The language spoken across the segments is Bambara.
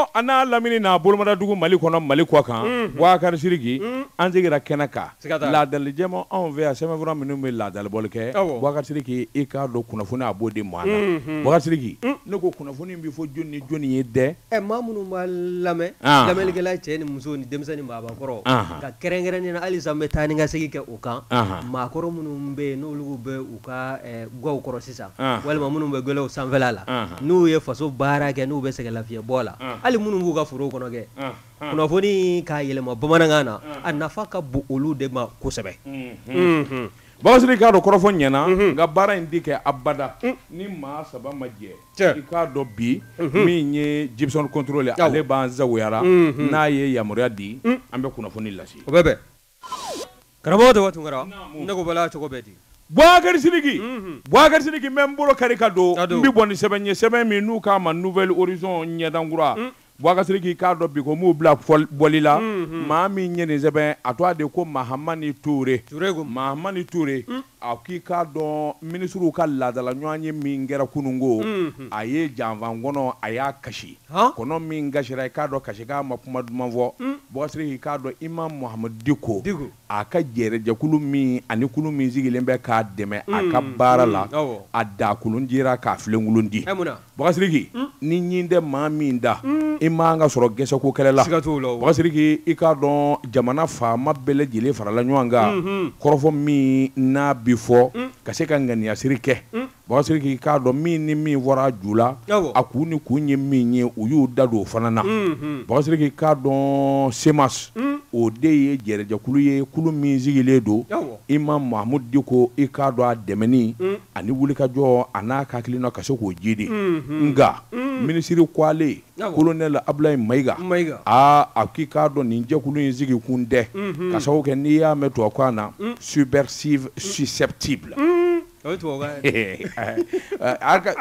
Bamakɔ a n'a lamini n'a bolomadadugu Mali kɔnɔ Mali kɔ kan, Bubakari Sidiki, an seginna kɛnɛ kan, siga t'a la, laadali jɛma anw fɛ yan sɛbɛnfura minnu bɛ laadalibɔli kɛ, awɔ, Bubakari Sidiki i k'a dɔn kunnafoni a b'o di maa na, Bubakari Sidiki, ne ko kunnafoni bɛ fɔ jɔni ni jɔni ye dɛ? Ɛ maa minnu b'a lamɛn, anhan, lamɛnnikɛla cɛ ni muso ni denmisɛn ni maabakɔrɔ, anhan, ka kɛrɛnkɛrɛnnenya la halisa n bɛ taa ni ka segin kɛ o kan, anhan, maakɔrɔ minnu bɛ yen n'olu bɛ u ka gaw kɔrɔ sisan, anhan, walima minnu bɛ gɛlɛw sanfɛla la, anhan, n'u ye faso baara kɛ n'u bɛ sɛgɛnlafiɲɛbɔ la, anhan, hali minnu b'u ka forow kɔnɔ kɛ, anhan, kunnafoni k'a yɛlɛma bamanankan na, a nafa ka bon olu de ma kosɛbɛ, unhun, Bubakari Sidiki k'a dɔn kɔrɔfɔ ɲɛna nka baara in tɛ kɛ abada ni maa saba ma jɛ i k'a dɔn bi min ye Jibson Contrôle ale b'an sagoyara n'a ye yamaruya di an bɛ kunnafoni lase o bɛ bɛn karamɔgɔ Daba Tunkara ne ko bala cogo bɛ di Bubakari Sidiki Bubakari Sidiki n bɛ n bolo kari ka don n bɛ bɔ ni sɛbɛn ye sɛbɛn min n'u k'a ma Nouvel Horizon ɲɛdankura Bubakari Sidiki k'a dɔn bi ko m'u bila bɔli la maa min ye nin sɛbɛn a tɔgɔ de ko Mahamani Ture Mahamani Ture a k'i k'a dɔn minisiriw ka laadala ɲɔgɔn ye min kɛra kununko a ye janfan kɔnɔ a y'a kasi kɔnɔ min kasira i k'a dɔn kasikan ma kuma duman fɔ Bubakari Sidiki k'a dɔn Imam Mahamudu Diko a ka jɛrɛjɛkulu min ani kulu min sigilen bɛ k'a dɛmɛ a ka baara la a dakolon dira k'a filenkolon di Bubakari Sidiki ni ɲin tɛ maa min da i man ka sɔrɔ gɛsɛko kɛlɛ la Bubakari Sidiki i k'a dɔn jamana faama bɛɛ lajɛlen farala ɲɔgɔn kan kɔrɔfɔ min n'a bɛ fɔ ka se ka ŋaniyasiri kɛ Bubakari Sidiki i k'a dɔn min ni min fɔra a ju la a kun ni kun ye min ye u y'u da don o fana na Bubakari Sidiki i k'a dɔn CMAS o de ye jɛrɛjɛkulu ye kulu min sigilen don Imam Mahamudu Diko i k'a dɔn a dɛmɛni ani wulikajɔ a n'a ka hakilina ka se k'o jidi nka minisiri ko ale kolonɛli Abulayi Mayiga aa a k'i k'a dɔn nin jɛkulu in sigi kun tɛ ka sababu kɛ n'i y'a mɛn tubabukan na subversive susceptible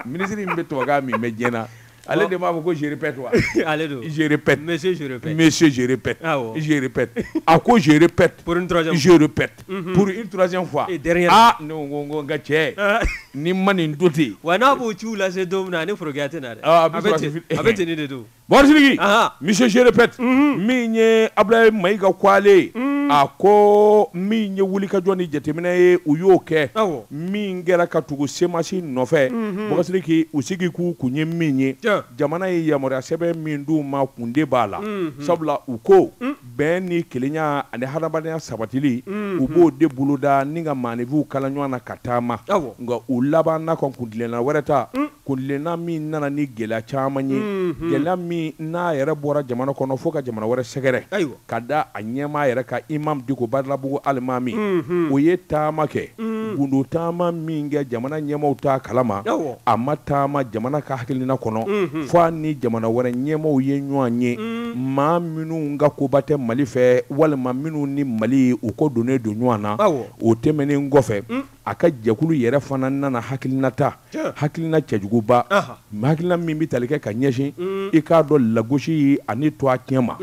minisiri in bɛ tubabukan min mɛn diɲɛ na ale de b'a fɔ ko je répète wa ale don je répète monsieur je répète monsieur je répète awɔ je répète a ko je répète pour une troisième je répète pour une troisième fois et dernière ah ne ko ko n ka cɛ ni ma nin to ten wa n'a b'o ciw lase don min na ani forokiya tɛ na dɛ a a bɛ ten de don Bubakari Sidiki Ahan. monsieur je répète min ye Abulayi Mayiga ko ale a ko min ye wulikajɔ ni jateminɛ ye u y'o kɛ Awɔ. min kɛra ka tugu CMAS nɔfɛ Bubakari Sidiki u sigi k'u kun ye min ye Tiɲɛ. jamana ye yamaruya sɛbɛn min d'u ma kun de b'a la sabula u ko bɛn ni kelenya ani hadamadenya sabatili u b'o de boloda ni ka maaninfinw kala ɲɔgɔn na ka taama Awɔ. nka u labanna ka kuntilenna wɛrɛ ta kuntilenna min nana ni gɛlɛya caman ye gɛlɛya min n'a yɛrɛ bɔra jamana kɔnɔ fo ka jamana wɛrɛ sɛgɛrɛ Ayiwa. ka da a ɲɛmaa yɛrɛ kan Imam Diko Badalabugu alimami o ye taama kɛ gundo taama min kɛ jamana ɲɛmaaw t'a kalama Awɔ. a ma taama jamana ka hakilina kɔnɔ fo a ni jamana wɛrɛ ɲɛmaaw ye ɲɔgɔn ye maa minnu ka koba tɛ Mali fɛ walima minnu ni Mali u kɔ donnen don ɲɔgɔn na Awɔ. o tɛmɛnen kɔfɛ a ka jɛkulu yɛrɛ fana nana hakilina ta hakilina cɛjuguba hakilina min bɛ tali kɛ ka ɲɛsin i k'a dɔn lagosi ani to a tiɲɛ ma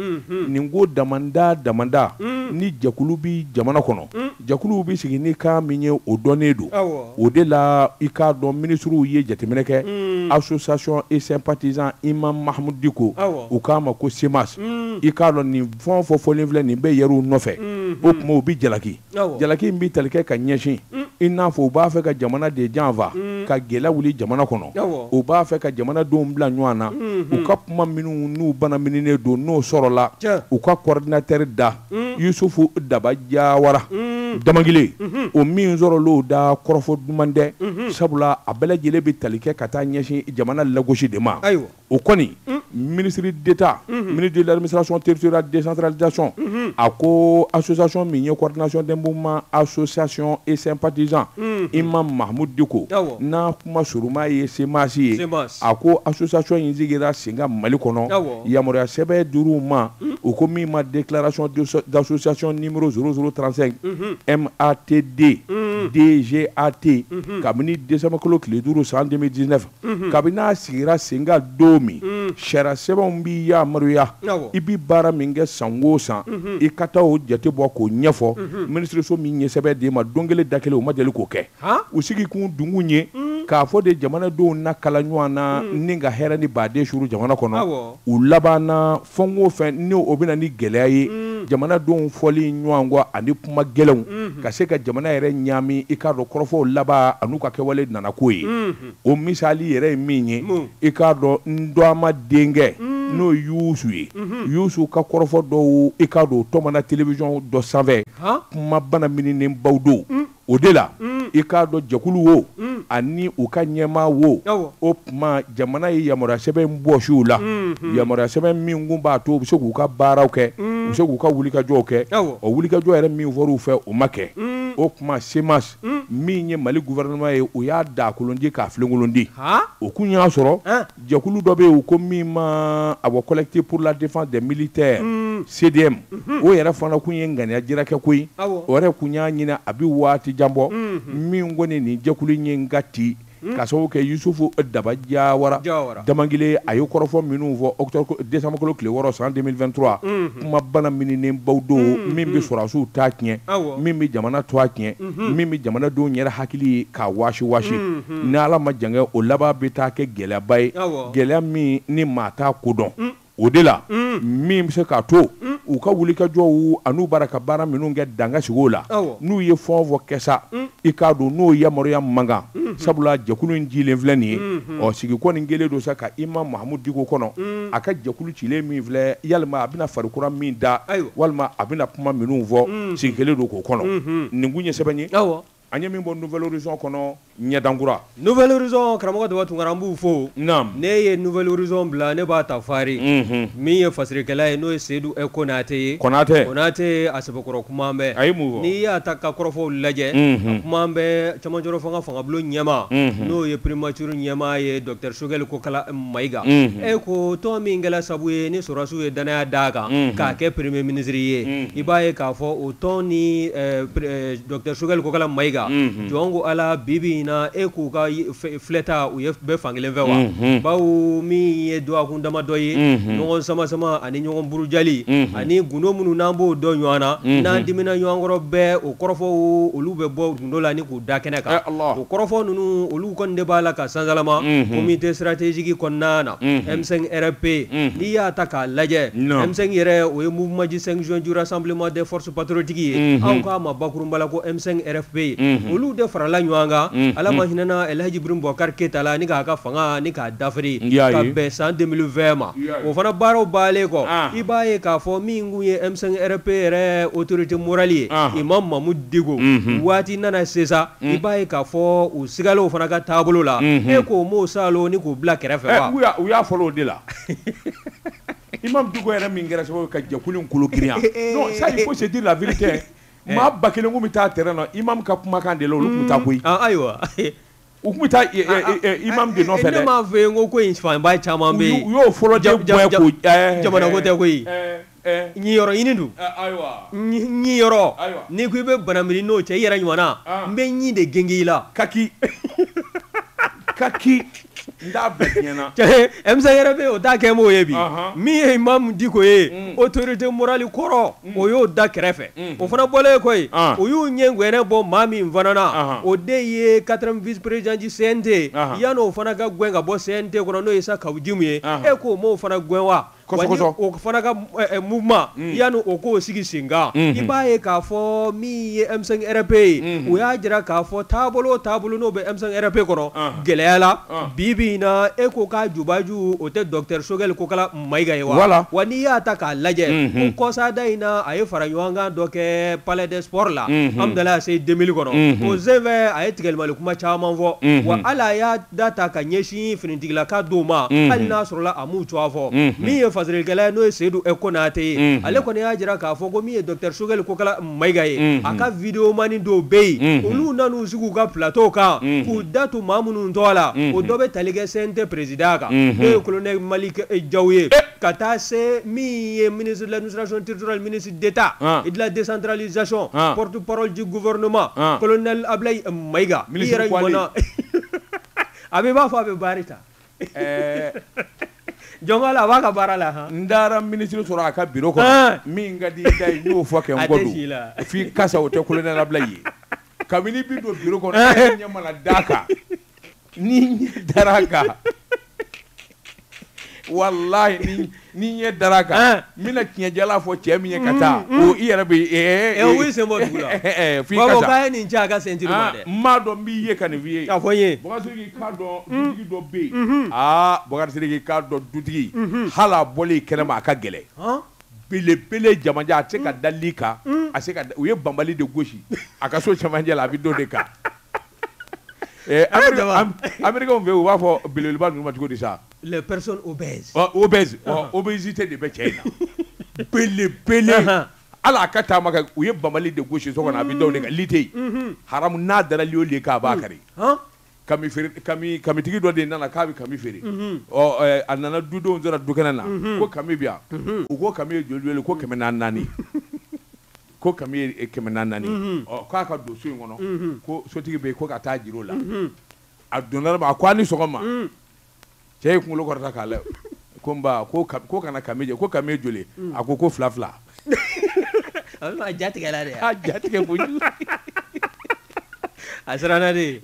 nin ko damanda damanda ni jɛkulu bɛ jamana kɔnɔ jɛkuluw bɛ sigi ni kan min ye o dɔnnen don o de la i k'a dɔn minisiriw ye jateminɛ kɛ association et sympathisant Imam Mahamudu Diko u k'a ma ko CMAS i k'a dɔn nin fɛn o fɛn fɔlen filɛ nin bɛɛ yɛrɛw nɔfɛ o tuma u bɛ jalaki jalaki in bɛ tali kɛ ka ɲɛsin i n'a fɔ u b'a fɛ ka jamana de janfa ka gɛlɛya wuli jamana kɔnɔ u b'a fɛ ka jamanadenw bila ɲɔgɔn na u ka kuma minnu n'u banamininen don n'o sɔrɔla u ka coordinateur da Yusufu Daba Jawara Damangile o min sɔrɔl'o da kɔrɔfɔ duman tɛ sabula a bɛɛ lajɛlen bɛ tali kɛ ka taa ɲɛsin jamana lagosi de ma o kɔni ministre d'État ministre de l'administration territoriale décentralisation a ko association min ye coordination des mouvements association et sympathisants Imam Mahamudu Diko n'a kuma suruma ye CMAS ye a ko association in sigira sen kan Mali kɔnɔ yamaruya sɛbɛn dir'u ma u ko min ma déclaration d'association numéro 0035 MATD DGAT kabini décembre kalo tile 5 san 2019 kabini a sigira sen kan don min sariya sɛbɛnw b'i yamaruya i bɛ baara min kɛ san o san i ka taa o jate bɔ k'o ɲɛfɔ minisiriso min ye sɛbɛn d'e ma don kelen da kelen u ma deli k'o kɛ u sigi kun dunkun ye K'a fɔ de jamanadenw na kala ɲɔgɔn na ni ka hɛrɛ ni baden suru jamana kɔnɔ, u labanna fɛn o fɛn ni o bɛ na ni gɛlɛya ye, jamanadenw fɔli ɲɔgɔn kɔ ani kuma gɛlɛnw ka se ka jamana yɛrɛ ɲaami. I k'a dɔn kɔrɔfɔw laban an'u ka kɛwale nana k'o ye. O misali yɛrɛ ye min ye, i k'a dɔn n dɔgɔma denkɛ n'o ye Yusu ye, Yusu ka kɔrɔfɔ dɔw, i k'a dɔn o tɔmɔna télévision dɔ sanfɛ, kuma bana mininen baw don. O de la, i k'a dɔn jɛkulu wo ani u ka ɲɛmaa wo, o tuma jamana ye yamaruya sɛbɛn bɔsi u la, yamaruya sɛbɛn min kun b'a to u bɛ se k'u ka baaraw kɛ, u bɛ se k'u ka wulikajɔw kɛ. O wulikajɔ yɛrɛ min fɔra u fɛ, o ma kɛ. O tuma CMAS min ye Mali gouvernement ye, u y'a da kolon di k'a filenkolon di. O kun y'a sɔrɔ jɛkulu dɔ bɛ yen, u ko min ma awɔ Collectif pour la défense des militaires, CDM, o yɛrɛ fana kun ye ŋaniya jira kɛ koyi. O yɛrɛ kun y'a ɲini a bɛ waati jan bɔ min kɔni nin jɛkulu in ye n ka ci ka sababu kɛ Yusufu Daba Jawara Damangile, a ye kɔrɔfɔ minnu fɔ octobre décembre kalo tile 6 san 2023, kuma bana mininen baw don min bɛ sɔrɔdasiw ta tiɲɛ, min bɛ jamana to a tiɲɛ, min bɛ jamanadenw yɛrɛ hakili ye k'a waasi waasi. Ni Ala ma jan kɛ, o laban bɛ taa kɛ gɛlɛyaba ye, gɛlɛya min ni maa t'a ko dɔn. O de la min bɛ se k'a to u ka wulikajɔw an'u bara ka baara minnu kɛ danga sigi o la, n'u ye fɛn o fɛn kɛ sa, i k'a dɔn n'o yamaruya man kan, sabula jɛkulu in cilen filɛ nin ye. Ɔ sigi kɔni kɛlen don sa ka Imam Mahamudu Diko kɔnɔ, a ka jɛkulu cilen min filɛ, yalima a bɛna farikura min da walima a bɛna kuma minnu fɔ, sigi kɛlen don k'o kɔnɔ. Nin kun ye sɛbɛn ye an ye min bɔ Nouvel Horizon kɔnɔ, ɲɛdankura. Nouvel Horizon, karamɔgɔ Daba Tunkara, an b'u fo. Ne ye Nouvel Horizon bila, ne b'a ta fari min ye fasirikɛla ye, n'o ye Seyidu Konate ye. Konate. Konate, a sɛbɛkɔrɔ kuma bɛ. A ye mun fɔ? N'i y'a ta ka kɔrɔfɔw lajɛ, a kuma bɛ camancɛrɔ fanga fangabulon ɲɛmaa, n'o ye primature ɲɛmaa ye, docteur Choguel Kokala Mayiga. E ko tɔn min kɛla sabu ye ni sɔrɔdasiw ye danaya d'a kan k'a kɛ premier ministre ye, i b'a ye k'a fɔ o tɔn ni docteur Choguel Kokala Mayiga, jɔn ko Ala, bi bi in na, e k'u ka filɛta u ye bɛɛ fankelen fɛ wa, bawo min ye dɔgɔkun damadɔ ye, ɲɔgɔn sama sama ani ɲɔgɔn burujali ani gundo minnu n'an b'o dɔn ɲɔgɔn na, n'an dimina ɲɔgɔn kɔrɔ bɛɛ, o kɔrɔfɔw olu bɛ bɔ gundo la ni k'u da kɛnɛ kan. O kɔrɔfɔ ninnu, olu kɔni de b'a la ka sansalama comité stratégique kɔnɔna na M5 RFP. N'i y'a ta k'a lajɛ, M5 yɛrɛ, o ye Mouvement du 5 juin du Rassemblement des forces patriotiques ye, anw k'a ma bakurunba la ko M5 RFP, olu de farala ɲɔgɔn kan, Ala ma hinɛna El Hadji Ibrahim Boubacar Keita la, ni k'a ka fanga ni k'a dafiri ka bɛn san 2020 ma. O fana baaraw baalen kɔ, i b'a ye k'a fɔ min kun ye M5 RFP yɛrɛ autorité morale ye, Imam Mahmoud Dicko, waati nana se sa, i b'a ye k'a fɔ u sigalen o fana ka taabolo la, e k'o m'o salo ni k'u bila kɛrɛfɛ wa. U y'a fɔlɔ o de la, Imam Dicko yɛrɛ min kɛra sababu ka jɛkulu in kolo girinya. Non, ça, il faut se dire la vérité, maa 1000 kun bɛ taa terrain na, Imam ka kumakan de la, olu tun bɛ taa koyi. Ayiwa. U tun bɛ taa Imam de nɔfɛ dɛ. Ne m'a fɔ ye ko in fanba caman bɛ yen. U y'o fɔlɔ de gɛn ko. Jamana ko tɛ koyi. Ɲiyɔrɔ ɲini dun. Ayiwa. Ɲiyɔrɔ. N'i ko i bɛ banamini n'o cɛ, i yɛrɛ ɲuman na, n bɛ ɲi de gengen i la. Kaki. Kaki. N t'a bila diɲɛ na. M5 RFP, o t'a kɛ m'o ye bi. Min ye Imam Dicko ye, autorité morale kɔrɔ, o y'o da kɛrɛfɛ. O fana bɔlen kɔ yen, o y'u ɲɛ gɛnɛ bɔ maa min fana na, o de ye quatrième vice président du CNT. Yan'o fana ka gɛn ka bɔ CNT kɔnɔ, n'o ye Issa Kaou Djim ye, e k'o m'o fana gɛn wa? O fana ka mouvement, yanni o k'o sigi sen kan, i b'a ye k'a fɔ min ye M5 RFP ye, u y'a jira k'a fɔ taabolo o taabolo n'o bɛ M5 RFP kɔnɔ gɛlɛya la bi bi in na, e ko k'a jubaju o tɛ docteur Choguel Kokala Mayiga ye wa? Wa n'i y'a ta k'a lajɛ, ko kɔsada in na, a ye fara ɲɔgɔn kan dɔ kɛ Palais des Sports la Hamdallaye ACI 2000 kɔnɔ. O senfɛ, a ye tigɛlimali kuma caman fɔ wa, hali a y'a da ta ka ɲɛsin finitigilaka dɔw ma, hali n'a sɔrɔla a m'u tɔgɔ fɔ. Min ye fasirikɛla ye, n'o ye Seyidu Konate ye, ale kɔni y'a jira k'a fɔ ko min ye docteur Choguel Kokala Mayiga ye, a ka vidéoman dɔw bɛ yen, olu nan'u sigi u ka plateau kan k'u da tu maa minnu tɔgɔ la, o dɔ bɛ tali kɛ CNT président kan, n'o ye colonel Malick Diaw ye, ka taa se min ye ministre de l'administration territoriale, ministre d'État et de la décentralisation, porte-parole du gouvernement, colonel Ablaye Mayiga. I yɛrɛ ɲuman a bɛ b'a fɔ a bɛ baari ta. Jɔn a b'a ka baara la. N taara ministre sɔrɔ a ka bureau kɔnɔ, min ka di i da ye, n y'o fɔ kɛ n kɔ don f'i kasa, o tɛ colonel Ablaye ye. Kabini bi don bureau kɔnɔ, e ɲɛ mana d'a kan. Ni ɲɛ dara a kan, walahi, ni ɲɛ dara a kan, n bɛna tiɲɛjala fɔ cɛ min ye ka taa, o i yɛrɛ bɛ o y'i sen bɔ dugu la. F'i ka sa. K'a ye nin ci a ka ceinture ma dɛ. N m'a dɔn n b'i ye ka nin f'i ye. K'a fɔ n ye. Boubacar Sidiki, k'a dɔn dutigi dɔ bɛ yen. Aa, Boubacar Sidiki, k'a dɔn dutigi, hali a bɔlen kɛnɛma a ka gɛlɛn. Belebele jamajan, a tɛ se ka da li kan, a se ka u ye banbali de gosi a ka so cɛmancɛ la, a bɛ don de kan. Américains fɛ, u b'a fɔ belebeleba ninnu ma cogo di sa? Les personnes obèses. Obèse, obésité de bɛ cɛ in na. Belebele. Hali a ka taama kɛ, u ye banbali de gosi so kɔnɔ, a bɛ da o de kan, li tɛ yen. Haramu, n'a dara li o li kan, a b'a kari. Kami feere, kami kamitigi dɔ de nana k'a bɛ kami feere. Ɔ, a nana dudenw sɔrɔ dukɛnɛ na, ko kami bɛ yan. U ko kami ye joli joli? Ko 400 4. Ko kami ye 400 4. Ɔ, k'a ka don so in kɔnɔ, ko sotigi bɛ yen, ko ka taa jira o la. A donna, a ko a ni sɔgɔma. Cɛ ye kunkolo kɔrɔta k'a lajɛ, ko n ba, ko kana kami jɛ, ko kami ye joli? A ko ko 2 2. A bɛ ja tigɛ la de. A ja tigɛ kojugu. A siranna de.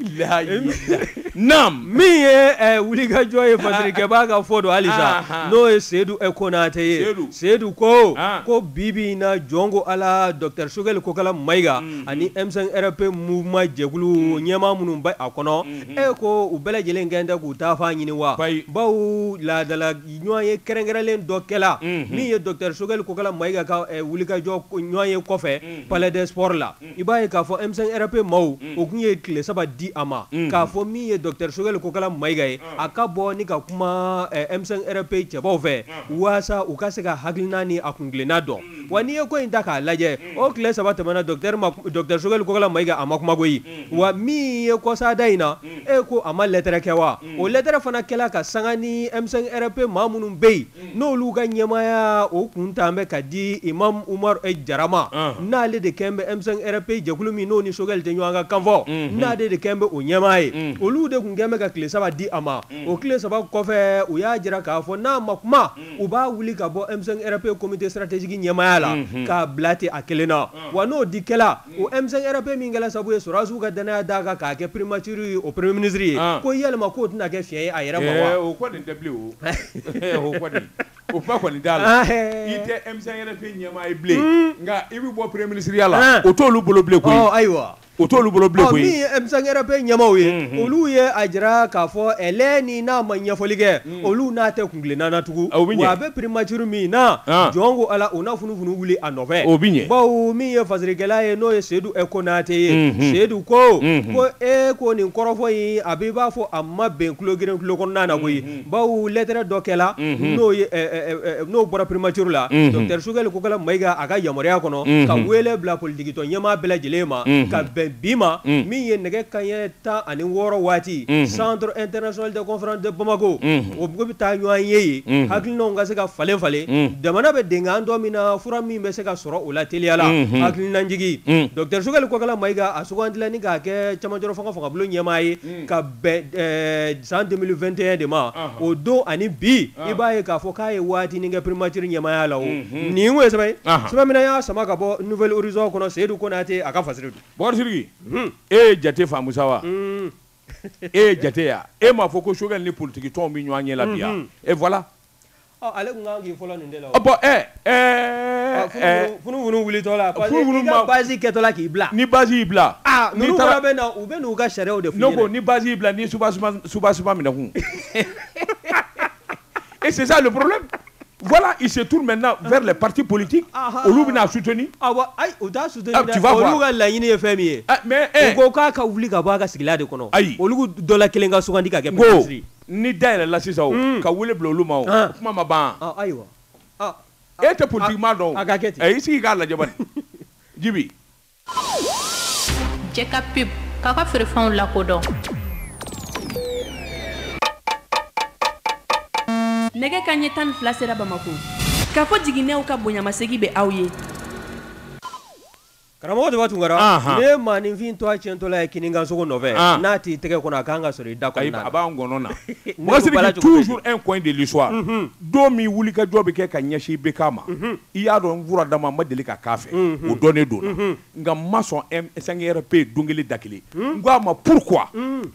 Naam. Min ye wulikajɔ ye, fasirikɛbaa ka fɔ don halisa, n'o ye Seyidu Konate ye. Seyidu ko ko bi bi in na, jɔn ko Ala, docteur Choguel Kokala Mayiga ani M5 RP mouvement jɛkulu ɲɛmaa minnu bɛ a kɔnɔ, e ko u bɛɛ lajɛlen kɛn tɛ k'u taafan ɲini wa, bawo laadala ɲɔgɔn ye kɛrɛnkɛrɛnlen dɔ kɛla min ye docteur Choguel Kokala Mayiga ka wulikajɔ ɲɔgɔn ye kɔfɛ Palais des Sports la. I b'a ye k'a fɔ M5 RP maaw, o kun ye tile 3 di a ma k'a fɔ min ye docteur Choguel Kokala Mayiga ye, a ka bɔ ni ka kuma M5 RP cɛbaw fɛ walasa u ka se ka hakilina ni a kuntilenna dɔn. Wa n'i ye ko in ta k'a lajɛ, o tile 3 tɛmɛna, docteur ma, docteur Choguel Kokala Mayiga a ma kuma koyi. Wa min ye kɔsada in na, e ko a ma lɛtɛrɛ kɛ wa, o lɛtɛrɛ fana kɛla ka sanga ni M5 RP maa minnu bɛ yen, n'olu ka ɲɛmaaya o kun t'an bɛ ka di Imam Umaru Jara ma, n'ale de kɛn bɛ M5 RP jɛkulu min n'o ni Choguel tɛ ɲɔgɔn kan kan fɔ, n'ale de kɛn bɛ o ɲɛmaa ye, olu de kun kɛn bɛ ka tile 3 di a ma. O tile 3 kɔfɛ, u y'a jira k'a fɔ n'a ma kuma, u b'a wuli ka bɔ M5 RP comité stratégique ɲɛmaaya la k'a bila ten a kelen na. Wa n'o di kɛla, o M5 RP min kɛla sababu ye sɔrɔdasiw ka danaya d'a kan k'a kɛ primature o premier ministre ye, ko yalima k'o tɛna kɛ fiɲɛ ye a yɛrɛ ma wa? O kɔni tɛ bilen, o kɔni o kuma kɔni t'a la. I tɛ M5 RP ɲɛmaa ye bilen, nka i bɛ bɔ premier ministre ya la, o t'olu bolo bilen koyi. Ayiwa. O t'olu bolo bilen koyi. Min ye M5 RP ɲɛmaaw ye, olu ye a jira k'a fɔ ɛlɛ ni n'a ma ɲɛfɔli kɛ, olu n'a tɛ kuntilenna na tugun. Wa a bɛ primature min na, jɔn ko Ala, o na funufunu wuli a nɔfɛ. O bɛ ɲɛ. Bawo min ye fasirikɛla ye, n'o ye Seyidu Konate ye, Seyidu ko ko e ko nin kɔrɔfɔ in, a bɛ i b'a fɔ a ma bɛn tulo geren tulo kɔnɔna na koyi, bawo lɛtɛrɛ dɔ kɛla, n'o ye n'o bɔra primature la, docteur Choguel Kokala Mayiga a ka yamaruya kɔnɔ ka wele bila politikitɔn ɲɛmaa bɛɛ lajɛlen ma ka bɛn bi ma, min ye nɛgɛ kanɲɛ 16 waati, centre international de conférence de Bamako, o bɛ taa ɲɔgɔn ye yen, hakilinaw ka se ka falen falen, jamana bɛ denkan dɔ min na, fura min bɛ se ka sɔrɔ o la teliya la, hakilinajigi. Docteur Choguel Kokala Mayiga a sugandila ni k'a kɛ camancɛrɔ fanga fangabulon ɲɛmaa ye ka bɛn san 2021 de ma. O don ani bi, i b'a ye k'a fɔ k'a ye waatinin kɛ primature ɲɛmaaya la. O nin kun ye sɛbɛn ye, sɛbɛn min na y'a sama ka bɔ Nouvel Horizon kɔnɔ, Seyidu Konate a ka fasiri don. Boubacar Sidiki, e ye jate faamu sa wa? E ye jate ya, e m'a fɔ ko Choguel ni politique tɔnw bɛ ɲɔgɔn ɲɛ la bi yan, et voilà. Ɔ, ale tun kan k'i fɔlɔ nin de la. Bon, funufunu wulitɔ la, parce que i ka base kɛtɔ la k'i bila. Ni base y'i bila. Aa, ninnu fana bɛ na, u bɛ n'u ka sariyaw de f'i ɲɛna. Ne ko ni base y'i bila, ni soubassement minɛ kun. Et c'est ça le problème. Voilà, il se tourne maintenant vers les partis politiques. Olu bɛna soutenir. Awɔ, ayi, u t'a soutenir dɛ. Olu ka laɲini ye fɛn min ye. Mais u ko k'a ka wuli ka bɔ a ka sigilan de kɔnɔ. Ayi. Olu dɔ la kelen ka sugandi ka kɛ premier ministre ye. Ni da yɛlɛla sisan o, ka wele bila olu ma o, kuma ma ban. Ayiwa. E tɛ politique maa dɔn o. A ka kɛ ten. I sigi k'a lajɛ bani. Jibi. Jɛ ka pub k'a ka feerefɛnw lakodɔn. Nɛgɛ ka ɲɛ 12 sera Bamako. K'a fɔ jiginɛw ka bonyamasegi bɛ aw ye. Karamɔgɔ Daba Tunkara, ne ye maaninfin tɔgɔ tiɲɛtɔla ye kininkansogo nɔfɛ, n'a t'i tɛgɛ kɔnɔ a kan ka sɔrɔ i da kɔnɔna na. A b'an ngɔnɔ na. Boubacar Sidiki, toujours un coin de l'histoire. Don min wulikajɔ bɛ kɛ ka ɲɛsin IBK ma, i y'a dɔn n furadama n ma deli ka k'a fɛ, o dɔnnen don n na. Nka n ma sɔn M5RP don kelen da kelen. N ko a ma pourquoi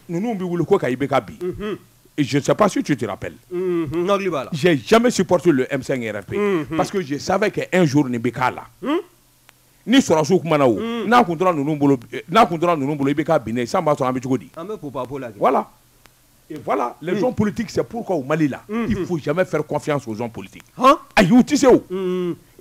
ninnu bɛ wuli ko ka IBK bin. Et je ne sais pas si tu te rappelles. J'ai jamais supporté le M5RP parce que je savais qu'un jour nin bɛ k'a la. Ni sɔrɔsiw kumana o, n'a kun tora ninnu bolo, n'a kun tora ninnu bolo IBK binnen, sisan b'a sɔrɔ an bɛ cogo di? An bɛ pupapo la kɛ. Voilà. Et voilà, les hommes politiques, c'est pourquoi au Mali là, il faut jamais faire confiance aux hommes politiques. Ayi, u tɛ se o.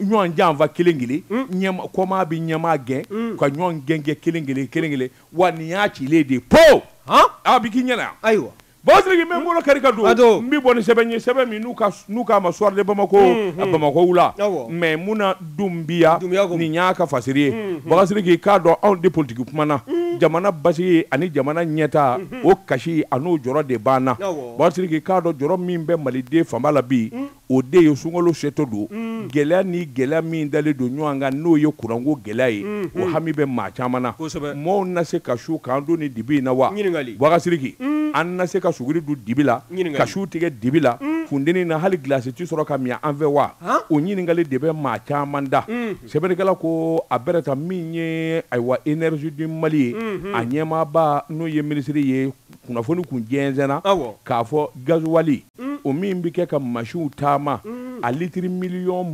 Ɲɔgɔn janfa kelen kelen, ɲɛma kɔma bɛ ɲɛmaa gɛn, ka ɲɔgɔn gɛn gɛn kelen kelen kelen kelen, wa nin y'a cilen de ye po. A bɛ k'i ɲɛna yan. Ayiwa. Boubacar Sidiki, n bɛ n bolo kari ka don, n bɛ bɔ ni sɛbɛn ye, sɛbɛn min n'u k'a ma Soir de Bamako, Bamakɔ wula, Maimuna Dumbuya, nin y'a ka fasiri ye. Boubacar Sidiki, k'a dɔn anw de politiki kumana, jamana basigi ani jamana ɲɛta, o kasi an'o jɔrɔ de b'an na. Boubacar Sidiki, k'a dɔn jɔrɔ min bɛ maliden fanba la bi, o de ye sunkalo setɔ don, gɛlɛya ni gɛlɛya min dalen don ɲɔgɔn kan, n'o ye kuranko gɛlɛya ye, o hami bɛ maa caman na. Maaw na se ka su k'an don ni dibi in na wa? Boubacar Sidiki, an na se ka suguri dun dibi la, ka su tigɛ dibi la, funteni na hali gilasi ti sɔrɔ ka min an fɛ wa? O ɲininkali de bɛ maa caman da. Sɛbɛnnikɛla ko a bɛrɛ ta min ye ayiwa énergie du Mali ye, a ɲɛmaaba n'o ye minisiri ye, kunnafoni kun jɛnsɛnna k'a fɔ gazuwali o min bɛ kɛ ka masiw taama, a litiri 20 millions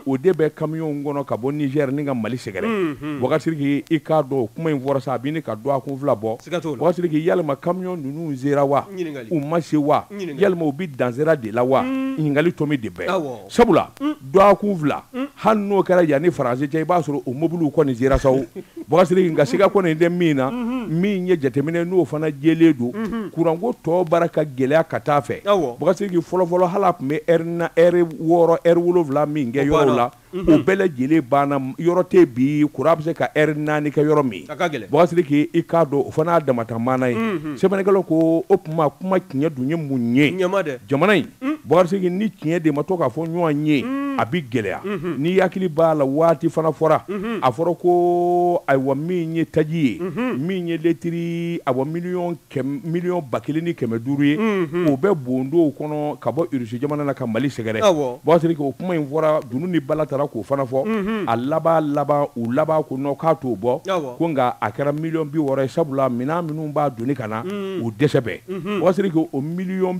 o de bɛ kamiyɔnw kɔnɔ ka bɔ Niger ni ka Mali sɛgɛrɛ. Boubacar Sidiki, i k'a dɔn o kuma in fɔra sa, a bɛ ka dɔgɔkun 2 bɔ. Boubacar Sidiki, yalima kamiyɔn ninnu sera wa? U ma se wa? Yalima u bɛ dansera de la wa? Ɲininkali tomi de bɛɛ, sabula dɔgɔkun 2, hali n'o kɛra yanni Faransi cɛ, i b'a sɔrɔ o mobiliw kɔni sera sa o. Boubacar Sidiki, nka siga kɔni tɛ min na, min ye jateminɛ n'o fana jɛlen don, kuranko tɔ baara ka gɛlɛya ka taa fɛ. Boubacar Sidiki, fɔlɔfɔlɔ hali a tun bɛ ɛri na, ɛri 6, ɛri 7 min kɛ yɔrɔw la, o bɛɛ lajɛlen banna. Yɔrɔ tɛ bi kuran bɛ se ka ɛri 4 kɛ yɔrɔ min. Boubacar Sidiki, i k'a dɔn o fana y'a damata maana ye. Sɛbɛnnikɛlaw ko o tuma kuma tiɲɛ dun ye mun ye jamana in? Boubacar Sidiki, ni tiɲɛ de ma to k'a fɔ ɲɔgɔn ye, a bɛ gɛlɛya. N'i hakili b'a la, waati fana fɔra, a fɔra ko ayiwa min ye taji ye, min ye litiri ayiwa 1 500 000 ye, o bɛ bondow kɔnɔ ka bɔ Irisi jamana na ka Mali sɛgɛrɛ. Boubacar Sidiki, o kuma in fɔra, dunun ni bala taara k'o fana fɔ, a laban laban u laban ko non, k'a t'o bɔ, ko nka a kɛra 60 millions ye, sabula minɛn minnu b'a doni ka na, o dɛsɛ bɛɛ. Boubacar Sidiki, o 60 millions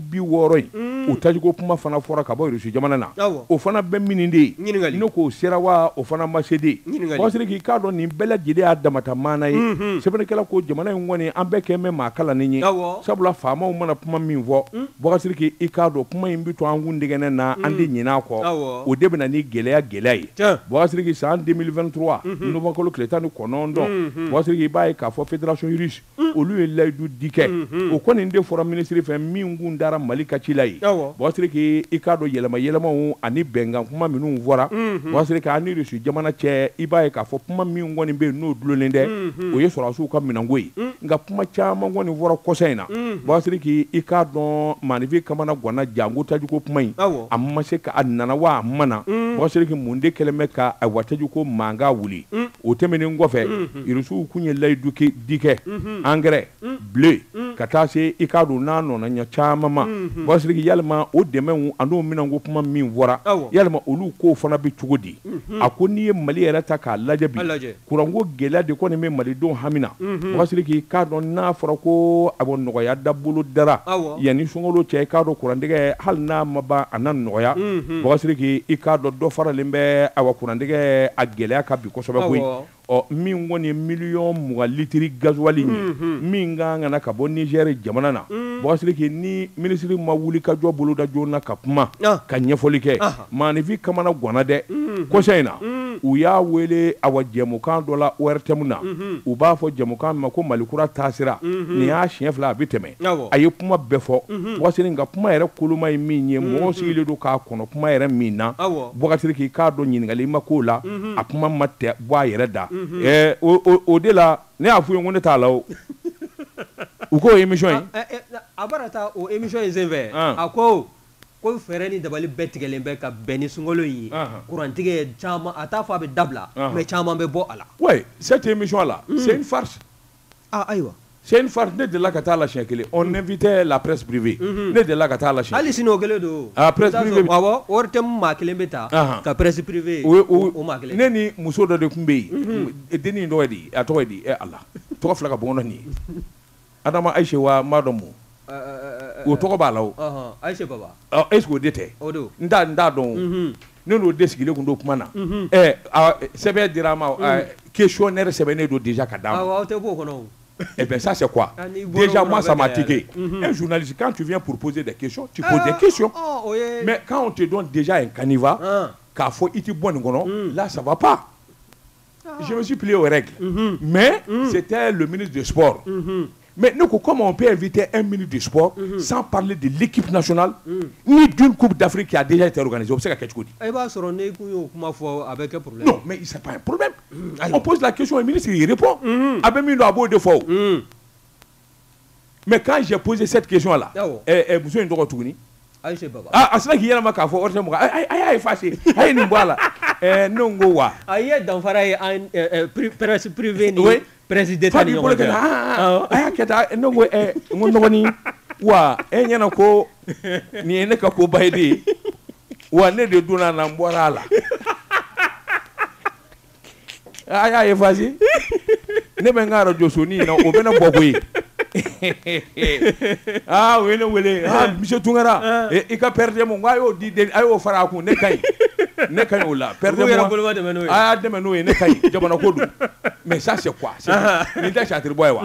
in, o tajiko kuma fana fɔra ka bɔ Irisi jamana na, o fana bɛ min de ye, ne k'o sera wa? O fana ma se de. Boubacar Sidiki, k'a dɔn nin bɛɛ lajɛlen y'a damata maana ye. Sɛbɛnnikɛla ko jamana in kɔni, an bɛɛ kɛ mɛn maa kalannen ye, sabula faamaw mana kuma min fɔ, Boubacar Sidiki, i k'a dɔn kuma in bɛ to an kun dɛgɛnɛ na, an tɛ ɲinɛ a kɔ, o de bɛ na ni gɛlɛya gɛlɛya ye. Boubacar Sidiki, san 2023 novembre kalo tile 19, Boubacar Sidiki, i b'a ye k'a fɔ fédération russe olu ye layidu di kɛ, o kɔni de fɔra minisiri fɛ min kun dara Mali ka ci la ye. Boubacar Sidiki, i k'a dɔn yɛlɛma yɛlɛmaw ani bɛnkan kuma minnu fɔra, Boubacar Sidiki, an ni Russe jamana cɛ, i b'a ye k'a fɔ kuma min kɔni bɛ yen n'o dulonnen tɛ, o ye sɔrɔdasiw ka minɛnko ye. Nka kuma caman kɔni fɔra kɔsa in na. Boubacar Sidiki, i k'a dɔn maaninfin kamana ganna janko tajiko kuma in, a ma se ka a nana wa a ma na. Boubacar Sidiki, mun de kɛlen bɛ ka ayiwa tajiko mankan wuli? O tɛmɛnen kɔfɛ, Irisiw kun ye layidu di kɛ engrais, blé, ka taa se i k'a dɔn n'a nɔna ɲɛ caman ma. Boubacar Sidiki, yalima o dɛmɛw an'o minɛnko kuma min fɔra, yalima olu kow fana bɛ cogo di? A ko n'i ye Mali yɛrɛ ta k'a lajɛ bi, kuranko gɛlɛya de kɔni bɛ malidenw hami na. Boubacar Sidiki, k'a dɔn n'a fɔra ko a bɔ nɔgɔya dabolo dara yanni sunkalo cɛ, i k'a dɔn kurantigɛ hali n'a ma ban, a na nɔgɔya. Boubacar Sidiki, i k'a dɔn dɔ faralen bɛ awa kurantigɛ a gɛlɛya ka bi kosɛbɛ koyi. Ɔ min kɔni ye 20 millions litiri gasoil ye min kan ka na ka bɔ Niger jamana na, Boubacar Sidiki, ni minisiri ma wuli ka jɔ boloda joona ka kuma ka ɲɛfɔli kɛ, maaninfin kamana ganna dɛ. Kɔsa in na, u y'a wele awa jɛmukan dɔ la ORTM na, u b'a fɔ jɛmukan min ma ko Mali kura taasira, nin y'a siɲɛ 2 a bɛ tɛmɛ, a ye kuma bɛɛ fɔ. Boubacar Sidiki, nka kuma yɛrɛ koloma ye min ye, mɔgɔw sigilen don k'a kɔnɔ kuma yɛrɛ min na, Boubacar Sidiki, k'a dɔn ɲininkali ma k'o la, a kuma ma tɛ bɔ a yɛrɛ da. O de la ne y'a f'u ye ko ne t'a la o, u k'o émission in. A bara taa o émission in senfɛ, a ko Ko fɛɛrɛ ni dabali bɛɛ tigɛlen bɛ ka bɛn ni sunkalo in ye, kurantigɛ caman, a t'a fɔ a bɛ dabila, mais caman bɛ bɔ a la. Oui, cette émission là, c'est une farce. Ah ayiwa. C'est une farce. Ne delila ka taa la siɲɛ kelen, on invitait la presse privée, ne delila ka taa la siɲɛ. Hali sini o kelen don. Ah, presse privée. Awɔ, ORTM maa kelen bɛ ta ka presse privée o maa kelen. Ne ni muso dɔ de tun bɛ yen, dennin in tɔgɔ ye di, a tɔgɔ ye di, Ala tɔgɔ fila ka bɔ n kɔnɔ nin ye, Adama Ayise wa n b'a dɔn mun. O tɔgɔ b'a la o. Ayise Baba. Est-ce que o de tɛ? O don. N t'a dɔn o. Ne n'o de sigilen tun don kuma na. Sɛbɛn dira an ma, questionnaire sɛbɛnnen don déjà ka d'a ma. Awɔ, aw tɛ b'o kɔnɔ o. Eh bien ça c'est quoi? Déjà moi ça m'a tiqué. Un journaliste, quand tu viens pour poser des questions, tu poses des questions. Mais quand on te donne déjà un canevas, k'a fɔ i tɛ bɔ nin kɔnɔ, là ça va pas. Je me suis plié aux règles. Mais c'était le ministre du Sport. Mais nous, comment on peut inviter un ministre du Sport sans parler de l'équipe nationale ni d'une Coupe d'Afrique qui a déjà été organisée? On sait qu'à quelque chose. Non, mais c'est pas un problème. On pose la question au ministre, il répond. Mais quand j'ai posé cette question-là, monsieur Ndoro Touni, ah, c'est là qu'il y a un a effacé. Non, goa. Aïe, danfara ye presse privée ni presse d'État ni ɲɔgɔn cɛ. A y'a kɛ tan, ne ko n ko n dɔgɔnin, wa e ɲɛna ko nin ye ne ka koba ye de ye, wa ne de donna a la, n bɔra a la. A y'a effacer. Ne bɛ n ka radio sonin in na, o bɛ ne bɔ koyi. Ah, o ye ne wele, ah monsieur Tunkara, i ka per diem, n ko a y'o di, a y'o fara a kun, ne ka ɲi. Ne ka ɲi o la. Per diem, a y'a dɛmɛ n'o ye, ne ka ɲi, jamana ko don. Mais ça c'est quoi? Nin tɛ chapitre bɔ ye wa?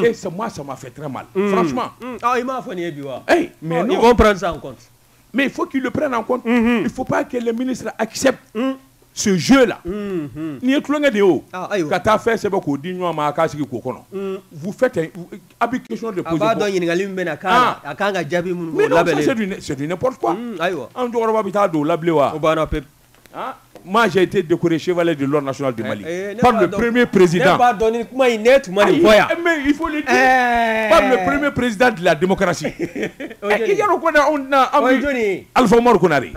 Et moi ça m'a fait très mal. Franchement. Ah, i m'a fɔ nin ye bi wa? Eh, mais non. Ils vont prendre ça en compte. Mais il faut qu'ils le prennent en compte. Il faut pas que les ministres acceptent ce jeu-là. Nin ye tulonkɛ de ye o. Ka taa fɛn sɛbɛn k'o di ɲɔgɔn ma, a k'a sigi k'o kɔnɔ. Vous faites a bɛ question de poser. A b'a dɔn ɲininkali min bɛ na k'a la, a kan ka jaabi minnu o labɛnnen. Mais non, ça c'est du n'importe quoi. Ayiwa. An cɛkɔrɔba bɛ taa don o la bilen wa? O banna pewu. Moi, j'ai été décoré chevalier de l'ordre national du Mali par le premier président. Mais il faut le dire. Par le premier président de la démocratie. Alpha Oumar Konaré.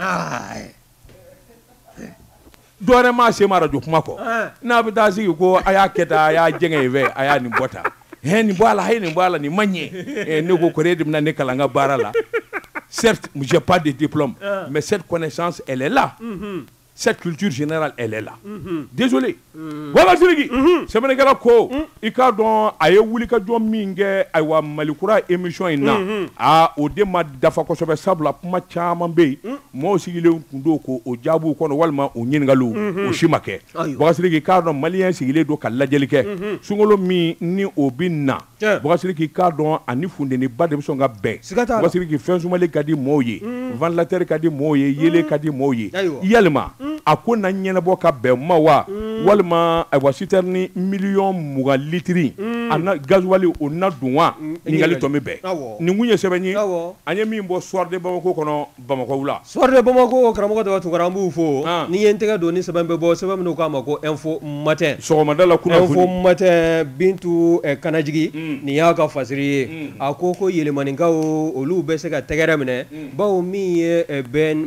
Dɔwɛrɛ maa se ma radio kuma kɔ. N'a bɛ taa sigi ko a y'a kɛ tan, a y'a jɛngɛ yen fɛ, a y'a nin bɔ tan. Nin bɔ a la, a ye nin bɔ a la, nin ma ɲɛ. Ne ko kɔrɔ e de bɛna ne kalan n ka baara la. Certes, j'ai pas de diplôme, mais cette connaissance, elle est là. Cette culture générale, elle est là. Désolé. Baba Sidiki, sɛbɛnnikɛla ko i k'a dɔn a ye wulikajɔ min kɛ, ayiwa, Malikura émission in na, aa o de ma dafa kosɛbɛ, sabula kuma caman bɛ yen, maaw sigilen tun don k'o jaabiw kɔnɔ walima o ɲininkaliw, o si ma kɛ. Baba Sidiki, k'a dɔn maliyɛn sigilen don ka lajɛli kɛ sunkalo min ni o bɛ na. Baba Sidiki, k'a dɔn ani funteniba de bɛ sɔn ka bɛn. Baba Sidiki, fɛn sumalen ka di maaw ye, ventilateur ka di maaw ye, yeelen ka di maaw ye. Yalima a ko na ɲɛnabɔ ka bɛn ma wa, walima ayiwa citerne 20 miliyɔn litiri a na gasoil o na don wa? Ɲininkali tɔ bɛ bɛn. Nin kun ye sɛbɛn ye an ye min bɔ Soir de Bamako kɔnɔ, Bamakɔ wula. Soir de Bamako, karamɔgɔ Daba Tunkara, an b'u fo. N'i ye n tɛgɛ don ni sɛbɛn bɛ bɔ, sɛbɛn min k'a ma ko Info Matin. Sɔgɔmada la kunnafoni. Info Matin, Bintu Kanajigi, nin y'a ka fasiri ye. A ko ko Yelimanikaw olu bɛ se ka tɛgɛrɛ minɛ, bawo min ye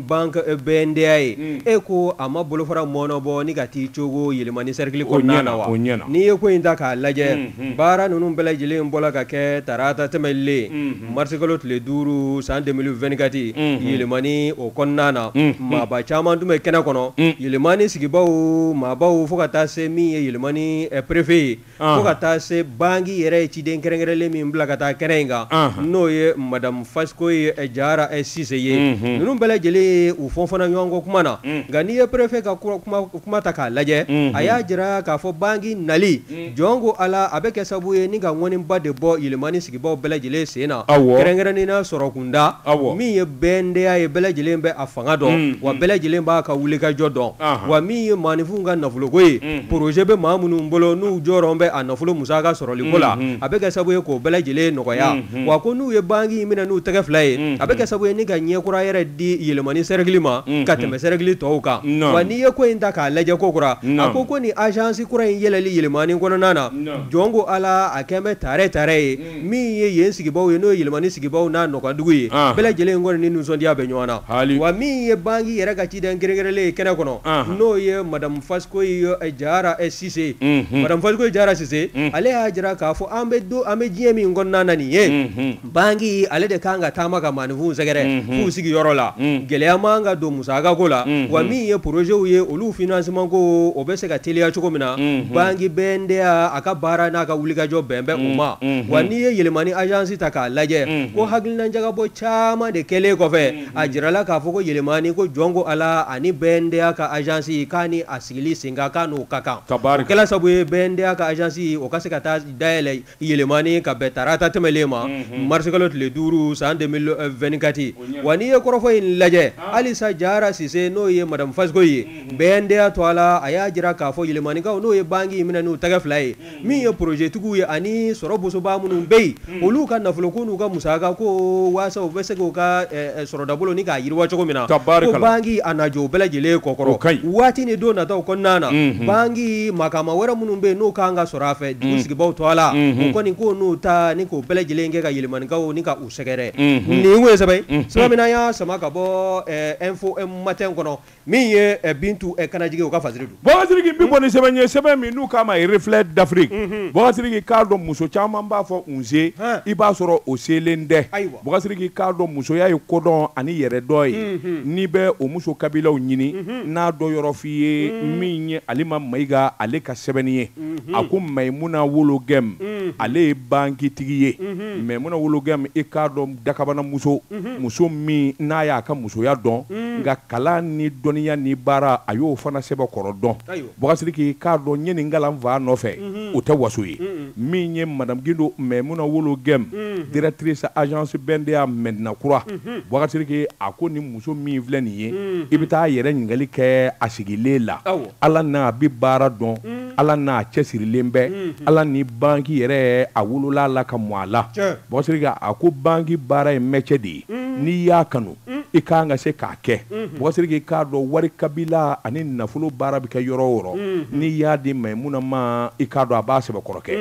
banque BNDA ye, e ko a ma bolofara mɔnɔbɔ ni ka t'i cogo Yelimani cercle kɔnɔna na wa? N'i ye ko in ta k'a lajɛ, baara ninnu bɛɛ lajɛlen bɔla ka kɛ tarata tɛmɛlen, marisikalo tile 5 san 2024, Yelimani o kɔnɔna na, maaba caman tun bɛ kɛnɛ kɔnɔ, Yelimani sigibaw maabaw, fo ka taa se min ye Yelimani préfet ye, fo ka taa se banki yɛrɛ ye ciden kɛrɛnkɛrɛnlen min bila ka taa kɛnɛ in kan, n'o ye madame Fasikoye Jara Sise ye. Ninnu bɛɛ lajɛlen u fɔnfɔnna ɲɔgɔn kɔ kuma na. Nka n'i ye préfet ka kuma ta k'a lajɛ, a y'a jira k'a fɔ banki nali jɔn ko Ala, a bɛ kɛ sababu ye ni ka ŋɔniba de bɔ Yelimani sigibaw bɛɛ lajɛlen sen na, kɛrɛnkɛrɛnnen na sɔrɔ kunda. Min ye BNDA ye, bɛɛ lajɛlen bɛ a fanga dɔn, wa bɛɛ lajɛlen b'a ka wulikajɔ dɔn. Wa min ye maaninfinw ka nafoloko ye, projet bɛ maa minnu bolo n'u jɔyɔrɔ bɛ a nafolo musaka sɔrɔliko la, a bɛ kɛ sababu ye k'o bɛɛ lajɛlen nɔgɔya. Wa ko n'u ye banki in minɛ n'u tɛgɛ fila ye, a bɛ kɛ sababu ye ni ka ɲɛkura yɛrɛ di Yelimani cercle ma ka tɛmɛ cercle tɔw kan. Wa n'i ye ko in ta k'a lajɛ ko kura, a ko ko ni agence kura in yɛlɛli Yelimani kɔnɔna na, jɔn ko Ala. ala a kɛn bɛ tare tare ye min ye yen sigibaw ye n'o ye Yɛlɛmani sigibaw n'a nɔkandugu ye bɛɛ lajɛlen kɔni ni nisɔndiya bɛ ɲɔgɔn na wa min ye banki yɛrɛ ka ciden kɛrɛnkɛrɛnlen ye kɛnɛ kɔnɔ n'o ye madame Fasikoyi Jara Sise madame Fasikoyi Jara Sise ale y'a jira k'a fɔ an bɛ diɲɛ min kɔnɔna na nin ye banki ale de kan ka taama ka maaninfinw sɛgɛrɛ f'u sigiyɔrɔ la gɛlɛya man ka don musaka ko la wa min ye projetw ye olu financement ko o bɛ se ka teliya cogo min na banki BNDA a ka baara n'a ka wulikajɔ bɛn bɛ o ma wa n'i ye Yɛlɛmani agence ta k'a lajɛ ko hakilinajagabɔ caman de kɛlen kɔfɛ a jirala k'a fɔ ko Yɛlɛmani ko jɔn ko ala ani BNDA ka agence k'a ni a sigili sen kan k'a n'o ka kan o kɛla sabu ye BNDA ka agence o ka se ka taa dayɛlɛ Yɛlɛmani ka bɛn tarata tɛmɛlen ma marisikalo tile 5 san 2024 wa n'i ye kɔrɔfɔ in lajɛ halisa Jara Sise n'o ye madame Fasikoyi ye BNDA to a la a y'a jira k'a fɔ Yɛlɛmanikaw n'o ye banki minɛ n'u tɛgɛ fila ye min ye projetigiw ye ani sɔrɔ bosobaa minnu bɛ yen olu ka nafoloko n'u ka musaka ko waasa u bɛ se k'u ka sɔrɔdabolo ni k'a yiriwa cogo min na ko banki a na jɔ o bɛɛ lajɛlen kɔkɔrɔ waati ni don nataw kɔnɔna na banki makama wɛrɛ minnu bɛ yen n'o kan ka sɔrɔ a fɛ dugu sigibaw to a la o kɔni ko n'u ta ni k'o bɛɛ lajɛlen kɛ ka Yɛlɛmanikaw ni ka u sɛgɛrɛ nin kun ye sɛbɛn sɛbɛn min an y'a sama ka bɔ Info Matin kɔnɔ min ye Bintu Kanajigi o ka fasiri don. Bɔkari Sidiki bi bɔ ni sɛbɛn ye sɛbɛn min n'u k'a ma Reflet d'Afrique Bɔkari Sidiki k'a dɔn muso caman b'a fɔ nse i b'a sɔrɔ o selen tɛ. Bɔkari Sidiki k'a dɔn musoya ye kodɔn ani yɛrɛdɔn ye n'i bɛ o muso kabilaw ɲini n'a dɔ yɔrɔ f'i ye min ye Alima Mayiga ale ka sɛbɛnni ye a ko Mayimuna Wologɛm ale ye bankitigi ye Mayimuna Wologɛm i k'a dɔn dakabana muso muso min n'a y'a ka musoya dɔn nka kalan ni dɔnniya ni baara a y'o fana sɛbɛkɔrɔ dɔn. Bɔkari Sidiki k'a dɔn n ye nin kalan fa nɔfɛ o tɛ waso ye min ye madame Gindo Mayimuna Wologɛm directrice agence BNDA Medina Kura. Bɔkari Sidiki a ko ni muso min filɛ nin ye i bɛ taa yɛrɛ ɲininkali kɛ a sigilen la ala n'a bɛ baara dɔn ala n'a cɛsirilen bɛ ala ni banki yɛrɛ a wolola la ka mɔ a la. Bɔkari Sidiki a ko banki baara ye métier de ye n'i y'a kanu i kan ka se k'a kɛ. Bɔkari Sidiki k'a dɔn wari kabila ani nafolo baara bɛ kɛ yɔrɔ o yɔrɔ n'i y'a di Mayimuna ma i k'a dɔn a b'a sɛbɛkɔrɔ kɛ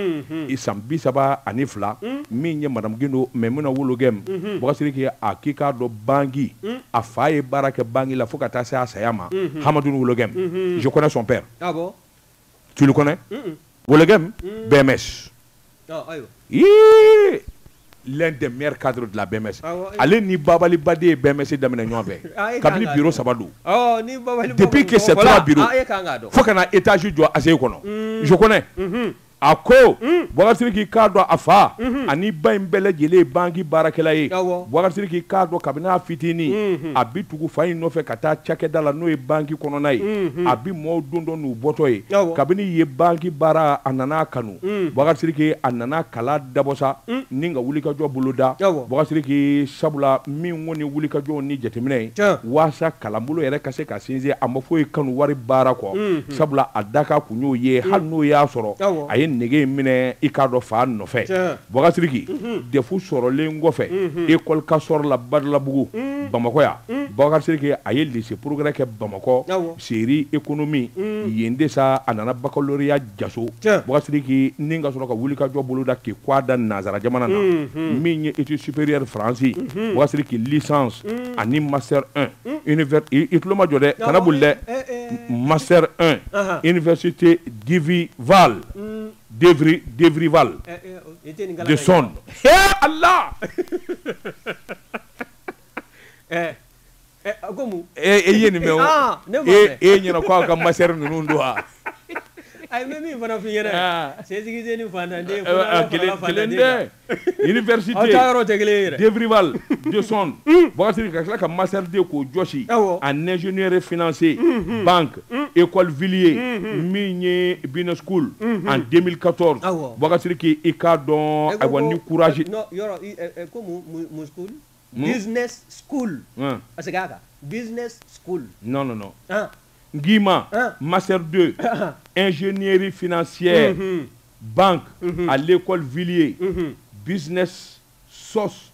i san 32 min ye madame Gindo Mayimuna Wologɛm. Bɔkari Sidiki a k'i k'a dɔn banki a fa ye baara kɛ banki la fo ka taa se a saya ma Hamadoun Wologɛm. Je connais son père. Ah bon? Tu le connais? Wologɛm BMS. L'un des meilleurs cadres de la BMS. Ale ni Babali Bade ye BMS daminɛ ɲɔgɔn fɛ kabini bureau 3 don. Depuis que c'est 3 bureaux fo ka na étage jɔ ACI kɔnɔ. Je connais. A ko Bɔkari Sidiki k'a dɔn a fa ani ba in bɛɛ lajɛlen ye banki baarakɛla ye. Bɔkari Sidiki k'a dɔn kabini a fitinin a bi tugu fa in nɔfɛ ka taa cakɛda la n'o ye banki kɔnɔna ye a bi mɔɔw don dɔ n'u bɔtɔ ye kabini ye banki baara a nana kanu. Bɔkari Sidiki a nana kala dabɔ sa ni ka wulikajɔ boloda. Bɔkari Sidiki sabula min ko ni wulikajɔw ni jateminɛ ye waasa kalanbolo yɛrɛ ka se ka sinsin a ma foyi kanu wari baara kɔ sabula a dakan kun y'o ye hali n'o y'a sɔrɔ a ye nege minɛ i k'a dɔn fa nɔfɛ. Bɔkari Sidiki DEF sɔrɔlen kɔfɛ école ka sɔrɔ la Badalabugu Bamakɔ yan. Bɔkari Sidiki a ye lycée progrès kɛ Bamakɔ série économie yen de sa a nana baccalauréat jaso. Bɔkari Sidiki ni ka sɔrɔ ka wulikajɔ boloda k'i k'a da nanzara jamana na min ye études supérieures Faransi. Bɔkari Sidiki licence ani master 1 i tulo ma jɔ dɛ kana boli dɛ master 1 université d'Ivry-Val d'Evrival de Son. Allah. E ye nin mɛn o e ɲɛna ko aw ka master ninnu don wa? Ayi n bɛ min fana f'i ɲɛna setigi ni fantanden kelen tɛ université aw taa yɔrɔ tɛ kelen ye yɛrɛ d'Evrival de Son. Bɔkari Sidiki ka tila ka master 2 k'o jɔsi en ingénieur financier banque école Villiers min ye business school en 2014. Bɔkari Sidiki i k'a dɔn ayiwa ni courage non yɔrɔ ko mun school business school parce que a kan business school non non non Guima, Master 2, ingénierie financière, banque à l'école Villiers, business source,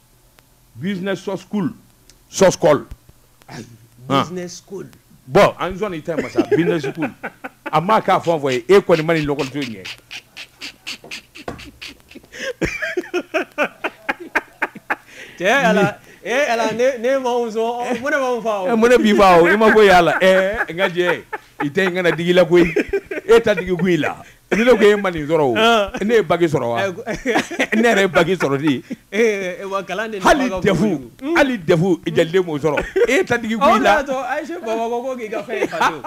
business source school, source call. Business school. Bon, en zone était ça, business school. A ma k'a fɔ fɔ ye e kɔni ma nin lɔgɔliso in ɲɛ. Cɛ ala ala ne ma sɔn mun ne b'anw fa o mun ne b'i fa o i ma foyi y'a la n ka jɛ i tɛ n kana digi la koyi e ta digi kun i la ni ne ko e ma nin sɔrɔ o ne ye bac sɔrɔ wa ne yɛrɛ ye bac sɔrɔ de hali DEF hali DEF jaliden m'o sɔrɔ e ta digi kun i la. Ayise Bamakɔ ko k'i ka fɛn effacer.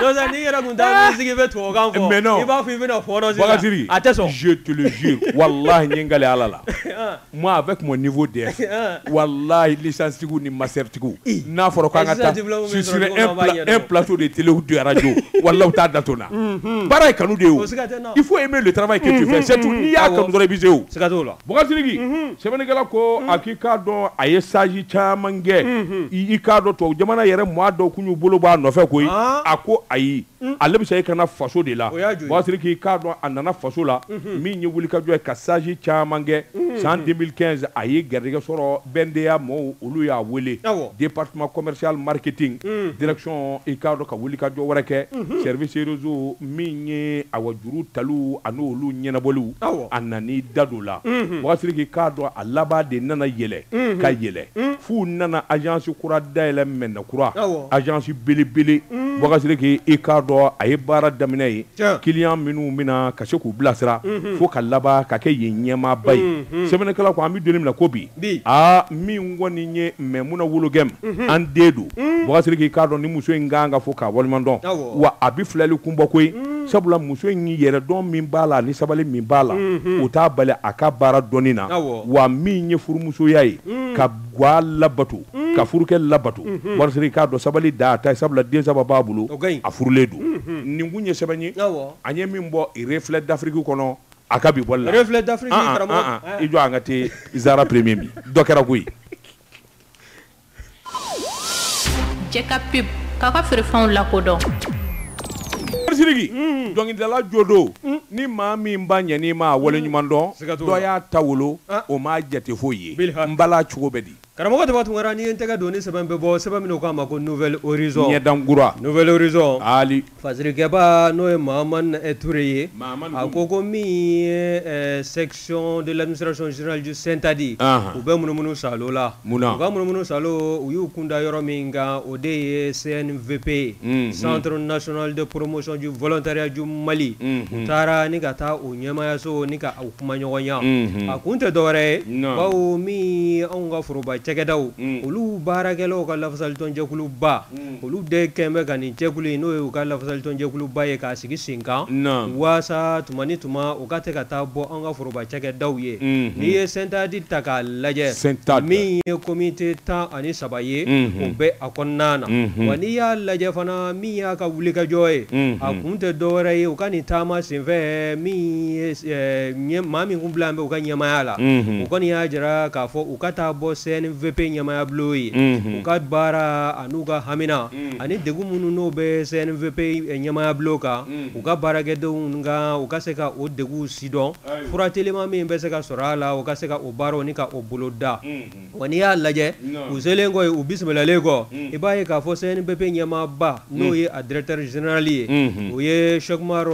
N'i yɛrɛ tun taa sigi bɛ tubabukan fɔ mais non i b'a fɔ i bɛna fɔɔnɔ sisan a tɛ sɔn. Je te le jure wallahi n ye n kali Ala la moi avec mon niveau DEF wallahi licence tigiw ni master tigiw n'a fɔra k'an ka taa sur un plateau de télé ou de radio wallahi u t'a da to n na baara ye kanu de ye o il faut aimer le travail que tu fais c'est tout n'i y'a kanu dɔrɔn i bɛ se o. Siga t'o la. Boubacar Sidiki sɛbɛnnikɛla ko a k'i k'a dɔn a ye stage caman kɛ i k'a dɔn tubabu jamana yɛrɛ maa dɔw kun y'u bolo bɔ a nɔfɛ koyi a ko ayi ale bɛ se ka na faso de la Boubacar Sidiki i k'a dɔn a nana faso la min ye wulikajɔ ye ka stage caman kɛ san 2015 a ye garijɛgɛ sɔrɔ BNDA mɔɔw olu y'a wele département commercial marketing direction i k'a dɔn ka wulikajɔ wɛrɛ kɛ service réseau min ye awa juru taliw ani olu ɲɛnabɔliw a nan'i da don la Boubacar Sidiki i k'a dɔn a laban de nana yɛlɛ ka yɛlɛ f'u nana agence kura dayɛlɛ Mɛnɛ kura agence belebele Boubacar Sidiki i k'a dɔn a ye baara daminɛ ye client minnu bɛna ka se k'u bilasira fo ka laban ka kɛ yen ɲɛmaaba ye sɛbɛnnikɛla ko an bɛ don min na ko bi aa min kɔni ye Mɛmuna Wologɛm an den don Boubacar Sidiki i k'a dɔn ni muso in kan ka fo k'a waleɲuman dɔn wa a bɛ filɛli kunbɔ koyi sabula muso in yɛrɛdɔn min b'a la ani sabali min b'a la o t'a bali a ka baara dɔnni na wa min ye furumusoya ye ka ga labato ka furukɛ labato Boubacar Sidiki k'a dɔn sabali da ta sabula den saba b'a bolo a furulen don nin kun ye sɛbɛn ye an ye min bɔ Reflet d'Afrique kɔnɔ a ka bi bɔli la Reflet d'Afrique karamɔgɔ i jɔ an ka te Zara premier min dɔ kɛra koyi. Jɛ ka pub k'a ka feerefɛnw lakodɔn. Sidiki dɔnkilidala jo don ni maa min ba ɲɛn'i ma a waleɲuman dɔn dɔ y'a ta wolo o m'a jate foyi ye n bala cogo bɛ di. Karamɔgɔ Daba Tunkara n'i ye n tɛgɛ don ni sɛbɛn bɛ bɔ sɛbɛn min u k'a ma ko Nouvel Horizon ɲɛdankura Nouvel Horizon ali Fasirikɛba n'o ye Mahamani Ture ye a ko min ye section de l'administration générale du SYNTADI u bɛ munumunu salo la u ka munumunu salo u y'u kunda yɔrɔ min kan o de ye CNVP Centre national de promotion du volontariat du Mali u taara ni ka taa o ɲɛmaayaso ni ka u kumaɲɔgɔnya a kun tɛ dɔwɛrɛ ye bawo min anw ka foroba cakɛdaw olu baarakɛlaw ka lafasalitɔnjɛkuluba olu de kɛn bɛ ka nin jɛkulu in n'o ye u ka lafasalitɔnjɛkuluba ye k'a sigi sen kan waasa tuma ni tuma u ka tɛ ka taa bɔ an ka foroba cakɛdaw ye n'i ye SYNTADI ta k'a lajɛ min ye komite 13 ye o bɛ a kɔnɔna na wa n'i y'a lajɛ fana min y'a ka wulikajɔ ye a kun tɛ dɔwɛrɛ ye u ka nin taama senfɛ min ye maa min kun bila bɛ u ka ɲɛmaaya la u kɔni y'a jira k'a fɔ u ka taa bɔ CNVP ɲɛmaaya bulon ye u ka baara an'u ka hamina ani degun minnu n'o bɛ CNVP ɲɛmaaya bulon kan u ka baarakɛdenw kan u ka se ka o degun sidɔn fura telima min bɛ se ka sɔrɔ a la u ka se ka o baaraw ni ka o boloda wa n'i y'a lajɛ u selen kɔ u bisimilalen kɔ i b'a ye k'a fɔ CNVP ɲɛmaaba n'o ye a directeur général ye o ye Cheick Oumar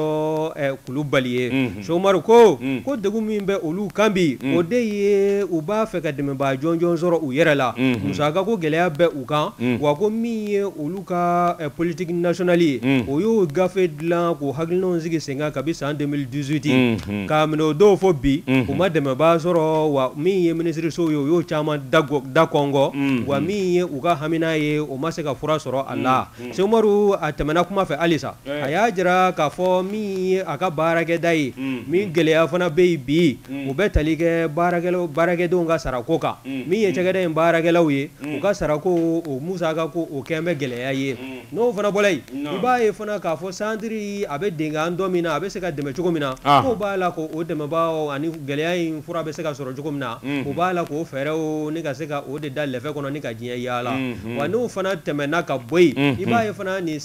Kulubali ye Cheick Oumar ko degun min bɛ olu kan bi o de ye u b'a fɛ ka dɛmɛbaa jɔnjɔn sɔrɔ u yɛrɛ la musaka ko gɛlɛya bɛ u kan wa ko min ye olu ka politique nationale ye o y'o gafe dilan k'o hakilinaw sigi sen kan kabi san 2018 k'a minɛ o don fo bi u ma dɛmɛbaa sɔrɔ wa min ye minisirisow ye o y'o caman da kɔngɔ wa min ye u ka hamina ye o ma se ka fura sɔrɔ a la Cheick Oumar a tɛmɛna kuma fɛ halisa a y'a jira k'a fɔ min ye a ka baarakɛda ye min gɛlɛya fana bɛ yen bi u bɛ tali kɛ baarakɛdenw ka sarako kan min ye cakɛda in baarakɛlaw ye u ka sarako o musaka ko o kɛn bɛ gɛlɛya ye n'o fana bɔra yen i b'a ye fana k'a fɔ santiri a bɛ denkan dɔ min na a bɛ se ka dɛmɛ cogo min na k'o b'a la k'o dɛmɛbaaw ani gɛlɛya in fura bɛ se ka sɔrɔ cogo min na o b'a la k'o fɛɛrɛw ni ka se ka o de da lɛfɛ kɔnɔ ni ka diɲɛ yaala wa n'o fana tɛmɛna ka bɔ yen i b'a ye fana nin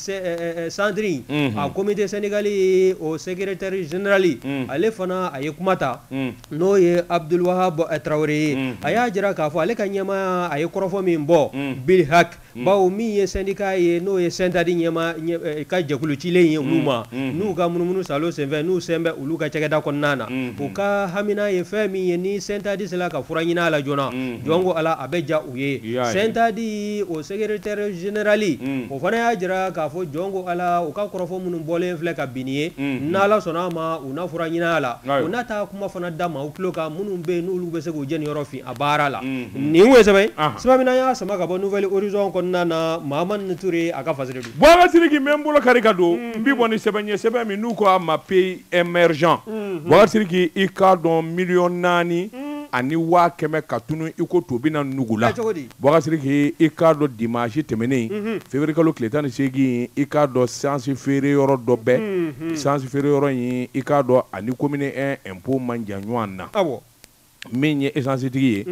santiri a comité syndical o secrétaire général ale fana a ye kuma ta n'o ye Abdul Wahab Tarawele ye a y'a jira k'a fɔ ale ka ɲɛmaa ɲɛmaa a ye kɔrɔfɔ min bɔ bilhak bawo min ye syndicat ye n'o ye Syntadi ɲɛmaa ka jɛkulu cilen ye olu ma n'u ka munumunu salo senfɛ n'u sen bɛ olu ka cakɛda kɔnɔna na u ka hamina ye fɛn min ye ni Syntadi sera ka fura ɲini a la joona jɔn ko Ala a bɛ ja u ye Syntadi o secrétaire général o fana y'a jira k'a fɔ jɔn ko Ala u ka kɔrɔfɔ minnu bɔlen filɛ ka bin ye n'Ala sɔnna a ma u na fura ɲini a la u na taa kuma fana da maaw tulo kan minnu bɛ yen n'olu bɛ se k'u jɔyɔrɔ fin a baara la nin ye sɛbɛn sɛbɛn min y'a sama ka bɔ Nouvel Horizon kɔnɔna na Mahamani Ture a ka fasiri don. Boubacar Sidiki n bɛ n bolo kari ka don n bi bɔ ni sɛbɛn ye sɛbɛn min n'u ko a ma Pays émergent Boubacar Sidiki i k'a dɔn 4,100,000 ka tunu i ko to bɛna nugu la. Boubacar Sidiki i k'a dɔn dimanche tɛmɛnen février kalo tile 18 i k'a dɔn essence feere yɔrɔ dɔ bɛ essence feere yɔrɔ in i k'a dɔn ani commune 1 impôt man jan ɲɔgɔn na. Min ye essence tigi ye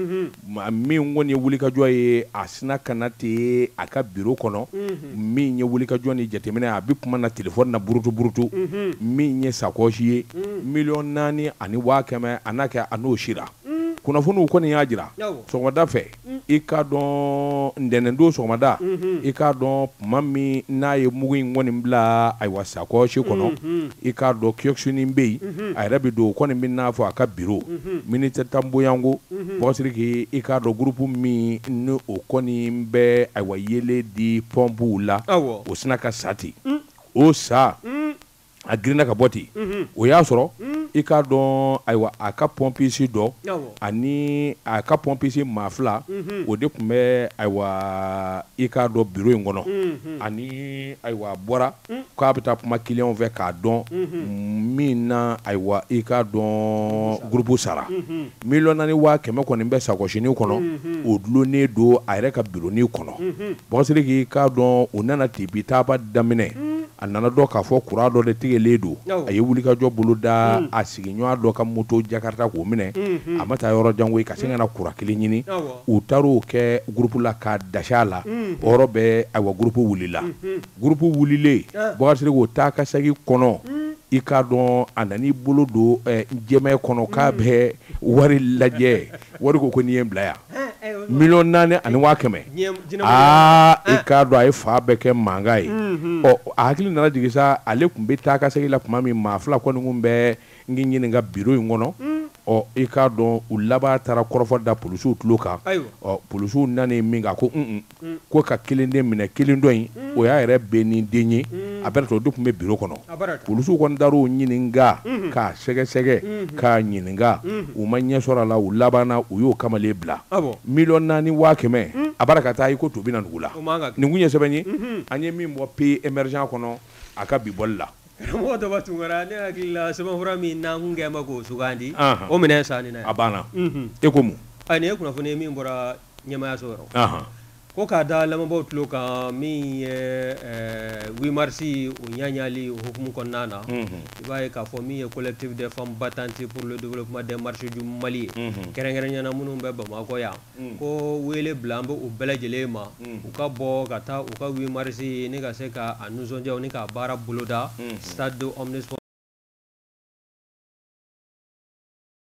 min kɔni ye wulikajɔ ye a sina ka na ten a ka bureau kɔnɔ min ye wulikajɔ ni jateminɛ a bɛ kuma na téléphone na burutu burutu min ye sacoche ye 4,100,000 a n'a kɛ a n'o sira kunnafoniw kɔni y'a jira sɔgɔmada fɛ i k'a dɔn ntɛnɛndon sɔgɔmada i k'a dɔn tuma min n'a ye mugu in kɔni bila ayiwa sacoche kɔnɔ i k'a dɔn kiosque bɛ yen a yɛrɛ bɛ don o kɔni bɛ n'a fɔ a ka bureau miniti 10 bonyanko Boubacar Sidiki i k'a dɔn groupe min ni o kɔni bɛ ayiwa yelen di pɔnpuw la o sina ka sa ten o sa a girinna ka bɔ ten o y'a sɔrɔ i k'a dɔn ayiwa a ka pompiste dɔ ani a ka pompiste maa fila o de tun bɛ ayiwa i k'a dɔn bureau in kɔnɔ ani ayiwa a bɔra k'a bɛ taa kuma client fɛ k'a dɔn min na ayiwa i k'a dɔn groupe sara 4,100,000 kɔni bɛ sacoche kɔnɔ o dulonnen don a yɛrɛ ka bureau kɔnɔ Boubacar Sidiki i k'a dɔn u nana tibi taaba daminɛ a nana dɔn k'a fɔ courant dɔ de tigɛlen don a ye wulikajɔ bolo da a sigiɲɔgɔn dɔ ka moto Jakarta k'o minɛ a ma taa yɔrɔ jan koyi ka sin ka na courant kelen ɲini u taar'o kɛ groupe la k'a dasi a la o yɔrɔ bɛɛ ayiwa groupe wulila groupe wulilen Boubacar Sidiki o taa ka segin kɔnɔ i k'a dɔn a nan'i bolo don jɛmɛ kɔnɔ k'a bɛ wari lajɛ wari ko n'i ye n bila yan 4,100,000 aa i k'a dɔn a ye fa bɛɛ kɛ mankan ye ɔ a hakili nana jigin sa ale tun bɛ taa ka segin la tuma min maa fila kɔni tun bɛ n ɲininka bureau in kɔnɔ ɔ i k'a dɔn u laban taara kɔrɔfɔ da polisiw tulo kan ɔ polisiw nana min kan ko ko ka kelen den minɛ kelen dɔ in o y'a yɛrɛ bɛn ni den ye a bɛ o de tun bɛ bureau kɔnɔ polisiw kɔni taar'o ɲininka k'a sɛgɛsɛgɛ k'a ɲininka u ma ɲɛ sɔrɔ a la u labanna u y'o kamalen bila 4,100,000 a b'a ka taa i ko to bɛna dugu la nin kun ye sɛbɛn ye an ye min bɔ Pays émergent kɔnɔ a ka bi bɔli la. Karamɔgɔ Daba Tunkara ne hakili la sɛbɛnfura min n'an kun kɛn bɛ k'o sugandi o minɛ sa nin na a banna e ko mun nin ye kunnafoni ye min bɔra ɲɛmaayaso yɔrɔ ko k'a da lamɛnbaaw tulo kan min ye 8 mars o ɲaɲali o hukumu kɔnɔna na i b'a ye k'a fɔ min ye collectif des femmes battantes pour le développement des marchés du Mali ye kɛrɛnkɛrɛnnenya na minnu bɛ Bamakɔ yan ko wele bila an bɛ u bɛɛ lajɛlen ma u ka bɔ ka taa u ka 8 mars ni ka se k'a nisɔndiya ni k'a baara boloda stade omnisports.